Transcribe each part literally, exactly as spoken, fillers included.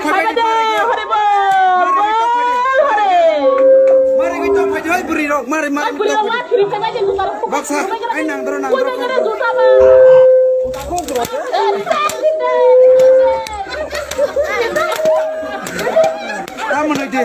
Hare Bol, Bol Hare. Mari kita phai hai bwrwi rok, mari, mari. Ai bwrwi rok ma thiri phai bai de, baksa, ai nang doro, nang doro. Tamo noi di.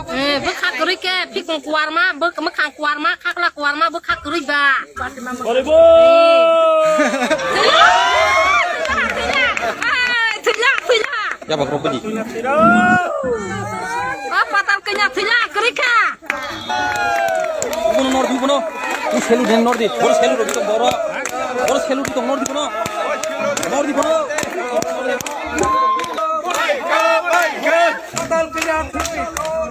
Eh, bwkha kwrwi khe, phikung kuarma, bwk-, mwkhang kuarma, khakla kuarma, bwkha kwrwi ba. Thwila, thwila, thwila. Yabak rok bini. O patal kanya thwila kwrwi kha. Bono nor di bono. Tu selu den nor di. Boro selu rok tong boro. Boro selu rok tong nor di bono. Nor di bono. Patal kanya thwi.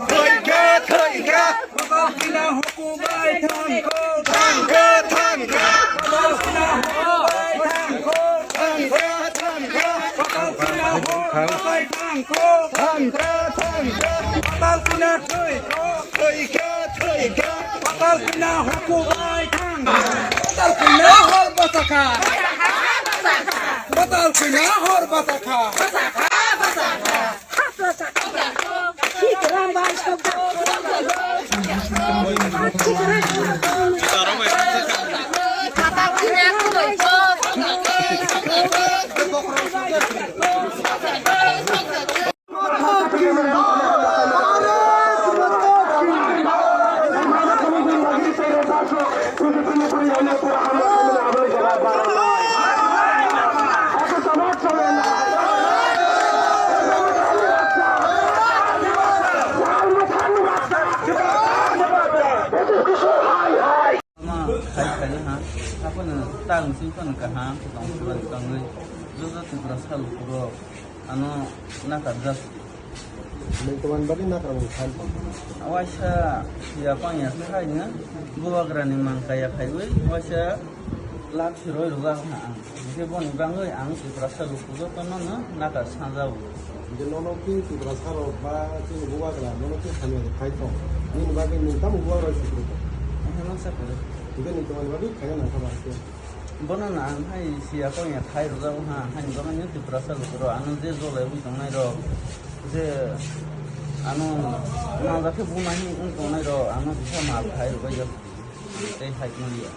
Thwi kha, thwi kha. Patal kanya hukum bai thang ko. Thang kha, thang kha. Patal kanya hukum bai thang ko. Thang kha, thang kha. Patal kanya hukum bai thang ko. Thang kha, thang kha. Patal kanya thwi ko. Thwi kha, thwi kha. Patal kanya hukum bai thang. Patal kanya hor bwsa kha. Patal kanya hor bwsa kha. Hai, hai, ha. Apono tang sing kono kaham, tong sing kono tangwi. Joto Tiprasa lukurok ano nakarjak. Nung toman bari nakar mung khan. Waisa ya pang ya khai nya. Bubagra ni mang kaya khaiwi. Waisa lak siroi rwjak ha ang. Hingke boni bangwi ang Tiprasa luku jotono no naka sanjao. Hingke nono ki Tiprasa rok ba chini bubagra nono ki hamya de khai tong. Nini bagwi nung tamo bubagra sukro tong. Hingke nung sa kare. Hingke nung tamo bagwi khaina nang kha ba hingke. Bono no ang hai siya kong ya khai rwjak ha, hai ni bagwi no Tiprasa luku rok ano je jolai wi tongnai rok, je ano nang jakhe buma hi wng tongnai rok ano kisa mal khai rwbai jak. Tei hai tongya.